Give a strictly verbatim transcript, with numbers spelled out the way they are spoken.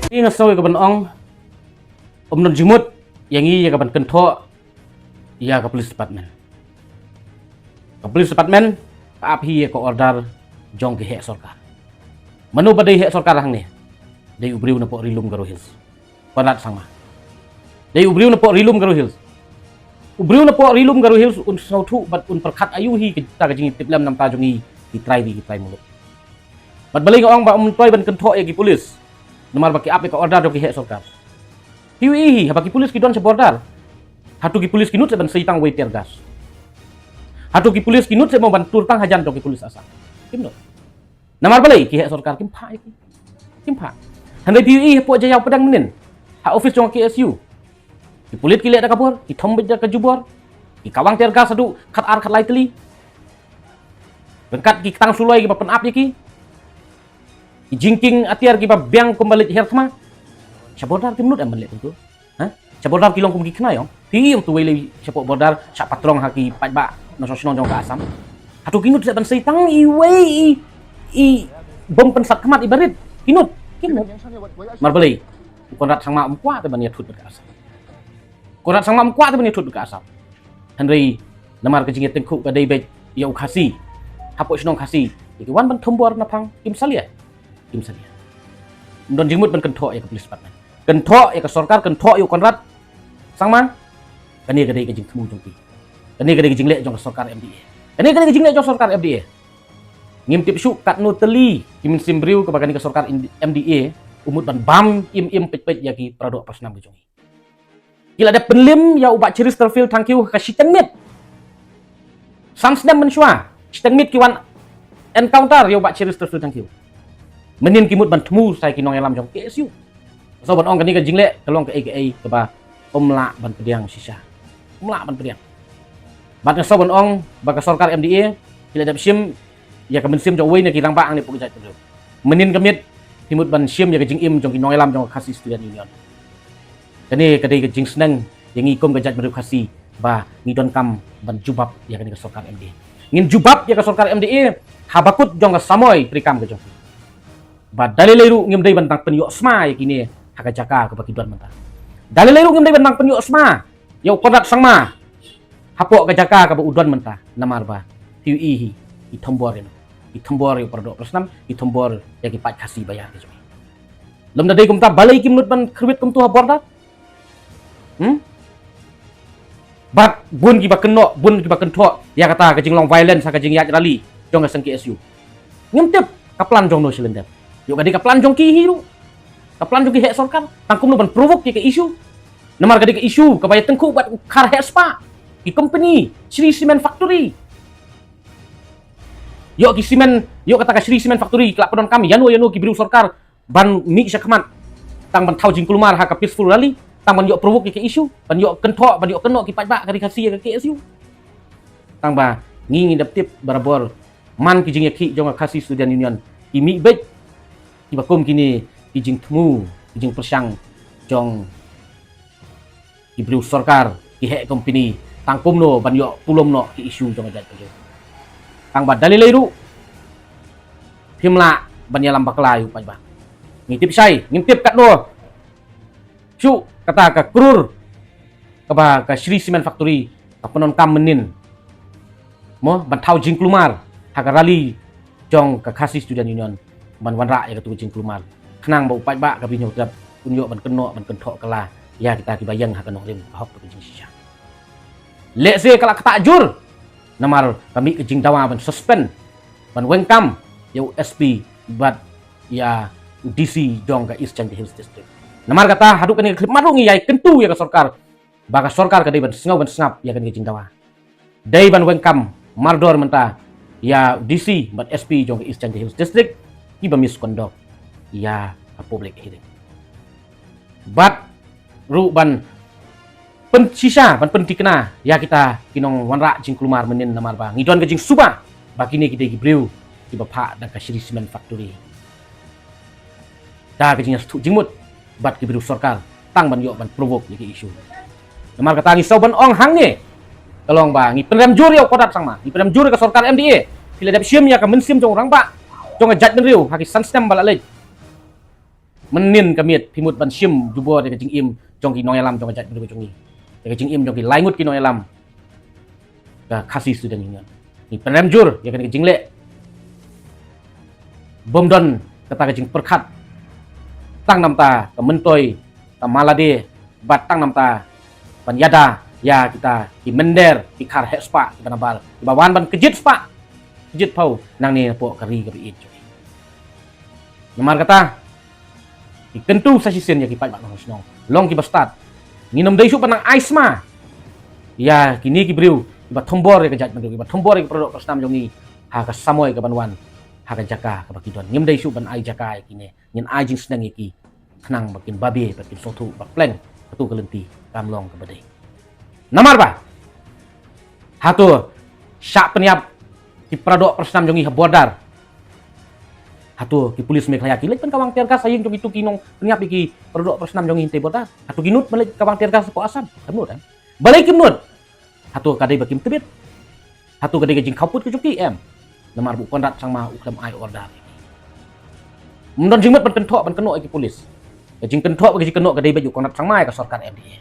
Ngi nga sngew ïa ka ban ong, ym don jingmut ïa ngi ïa ka ban kynthoh ïa ka police department. Ka police department ka ap hi ïa ka order jong ki heh sorkar. Mano ba dei heh sorkar hangne? Dei u briew napoh Rilum Garo Hills, Conrad Sangma. Dei u briew napoh Rilum Garo Hills. U briew napoh Rilum Garo Hills un sngewthuh bad un pyrkhat aïu hi kita ka jingtiplem namar jong ngi, ki trai ri ki trai muluk. Bad balei nga ong ba ym myntoi ban kynthoh ïa ki police? Namar ba ki ap ïa ka order jong ki heh sorkar. Phi ïohi hi, haba ki police ki don sha border, hato ki police ki nud seh ban sei tang wei tear gas? Hato ki police ki nud seh mo ban tur tang hajan jong ki police Assam? Kim nud. Namar balei? Ki heh sorkar kim phah ïa ki. Kim phah. Hynrei phi ïohi hapoh Jaïaw Pdeng mynnin, ha office jong ka K S U, ki pulit ki leh da ka bor, ki thom beit da ka jubor, ki kawang tear gas haduh khat ar khat lai tylli. Ryngkat ki ktang suloi kiba pynap ïa ki, ki jingkieng atiar kiba biang kumba leit her thma. Sha border kim nud em ban leh kumto? Ha? Sha border ki long kum ki khynnah ïong. Phi ïohi uwei lei shapoh border shah patrong ha ki paidbah na shnong shnong jong ka Assam. Hato ki nud seh ban sei tang iwei i, i bom pynsat khmat iba rit? Ki nud? Kim nud. Namar balei? U Conrad Sangma um kwah te ban ïathut bad ka Assam. Conrad Sangma um kwah te ban ïathut bad ka Assam. Hynrei namar ka jingïatyngkhuh ka dei beit ïa u Khasi, hapoh shnong Khasi, ïa ki wan ban thombor na phang, kim salia. Kim salia. Ym don jingmut ban kynthoh ïa ka police department. Kynthoh ïa ka sorkar, kynthoh ïa u Conrad Sangma. Kane ka dei ka jingthmu jong ki. Kane ka dei ka jingleh jong ka sorkar M D A. Kane ka dei ka jingleh jong sorkar M D A. Ngim tip shuh katno tylli ki mynsiem briew kaba kane ka sorkar M D A u mut ban bam im im peit peit ïa ki paradoh parasnam ka jong ngi. Ki la dep pynlim ïa u Bah Cheristerfield Thangkhiew ha ka shiteng miet. San snem mynshuwa, shiteng miet ki wan encounter ïa u Bah Cheristerfield Thangkhiew. Mynnin ki mut ban thmu sa ïa ki nongïalam jong K S U. Sa ban ong kane ka jingleh ka long kaei kaei kaba ym lah ban pdiang shisha. Ym lah ban pdiang. Bad nga sngew ban ong ba ka sorkar M D A ki la dep shim ïa ka mynsiem jong uwei na ki rangbah hangne hapoh ka jaitbynriew. Mynnin ka miet phi mut ban shim ïa ka jingim jong ki nongïalam jong ka Khasi Student Union. Kane ka dei ka jingsneng ïa ngi kum ka jaitbynriew Khasi ba ngi donkam ban jubab ïa kane ka sorkar M D A. Ngin jubab ïa ka sorkar M D A ha bakut jong ka samoi treikam ka jong ki. Ba da lei lei ruh ngim dei ban dang pynïoh sma ïa kine ha ka jaka kaba ki don mynta. Da lei lei ruh ngim dei ban dang pynïoh sma ïa u Conrad Sangma hapoh ka jaka kaba u don mynta, namar ba phi ïohi hi, ki thombor ïa u, ki thombor ïa u paradoh parasnam, ki thombor ïa ki paid Khasi ba ïar ka jong ngi. Lymda dei kumta balei kim nud ban kyrwit kumto ha border? Hmm? Bad bun kiba kynnoh, bun kiba kynthoh ïa kata ka jinglong violence ha ka jingïaid rally jong ka seng K S U. Ngim tip ka plan jong no shalyndet. Ïoh ka dei ka plan jong ki hi ruh. Ka plan jong ki heh sorkar tang kumno ban provoke ïa ka issue. Namar ka dei ka issue kaba ïatyngkhuh bad u khar heh spah, ki company, Shree Cement Factory. Ïoh ki cement, ïoh kata ka Shree Cement Factory ki la pyndonkam ïano ïano ki briew sorkar ban mih shakhmat tang ban thaw jingkulmar ha ka peaceful rally, tang ban ïoh provoke ïa ka issue, ban ïoh kynthoh, ban ïoh kynnoh ki paidbah ka ri Khasi ïa ka K S U. Tang ba ngi ngi dep tip barabor man ki jingïakhih jong ka Khasi Student Union ki mih beit kiba kum kine ki jingthmu, ki jingpyrshang jong ki briew sorkar, ki heh company, tang kumno ban ïoh pulom noh ki issue jong ka jaitbynriew. Tang ba da lei lei ruh phim lah ban ïalam bakla ïa u paidbah. Ngi tip shai, ngim tip katno shuh kata ka krur kaba ka Shree Cement Factory ka pyndonkam mynnin, mo, ban thaw jingkulmar ha ka rally jong ka Khasi Student Union ban wanrah ïa katu ka jingkulmar khnang ba u paidbah ka Bri Hynñiewtrep un ïoh ban kynnoh, ban kynthoh kylla ïa kita kiba ïeng ha ka nongrim ka hok bad ka jingshisha. Lehse ka la ktah jur namar ka mih ka jingdawa ban suspend, ban weng kam ïa u S P bad ïa u D C jong ka East Jaintia Hills District. Namar kata haduh kane ka khyllipmat ruh ngi ïai kyntu ïa ka sorkar ba ka sorkar ka dei ban sngew ban sngap ïa kane ka jingdawa. Dei ban weng kam mardor mynta ïa u D C bad S P jong ka East Jaintia Hills District kiba misconduct ïa ka public hearing. Bad ruh ban pynshisha, ban pynthikna ïa kita ki nongwanrah jingkulmar mynnin namar ba ngi don ka jingsuba ba kine ki dei ki briew kiba phah da ka Shree Cement Factory da ka jingïasngewthuh jingmut bad ki briew sorkar tang ban ïoh ban provoke ïa ki issue. Namar kata ngi sngew ban ong hangne ka long ba ngi pynrem jur ïa u Conrad Sangma, ngi pynrem jur ïa ka sorkar M D A. Phi la dep shim ïa ka mynsiem jong u rangbah jong ka jaitbynriew ha ki san snem ba la leit. Mynnin ka miet phi mut ban shim jubor ïa ka jingim jong ki nongïalam jong ka jaitbynriew jong ngi, ïa ka jingim jong ki laingut ki nongïalam ka Khasi Student Union. Ngi pynrem jur ïa kane ka jingleh. Bym don kata ka jingpyrkhat tang namar ka myntoi, ka malade, bad tang namar ban ïada ïa kita ki mynder, ki khar heh spah, kiba nabar, kiba wan ban kjit spah kjit phew nangne napoh ka ri kaba ïeit jong ngi. Namar kata, ki kyntu sa shisien ïa ki paidbah nongshong shnong, long kiba stad. Ngin ym dei shuh ban nang ai sma ïa kine ki briew kiba thombor ïa ka jaitbynriew, kiba thombor ïa ka paradoh parasnam jong ngi ha ka samoi kaban wan, ha ka jaka kaba ki don. Ngim dei shuh ban ai jaka ïa kine, ngin ai jingsneng ïa ki khnang ba kin babe, ba kin sngewthuh ba pleng kato ka lynti kam long kaba dei. Namar ba hato shah pynïap ki paradoh parasnam jong ngi ha border, hato ki pulit Meghalaya ki leit ban kawang tear gas ha ïing jong kito ki nongpynïap ïa ki paradoh parasnam jong ngi hangtei border? Hato ki nud ban leit kawang tear gas hapoh Assam? Kam nud, em? Balei kim nud? Hato ka dei ba kim tbit? Hato ka dei ka jingkhaw put ka jong ki? Em. Namar ba u Conrad Sangma u khlem ai order. Ym don jingmut ban kynthoh, ban kynnoh ïa ki pulit. Ka jingkynthoh bad ka jingkynnoh ka dei beit ïa u Conrad Sangma ïa ka sorkar M D A.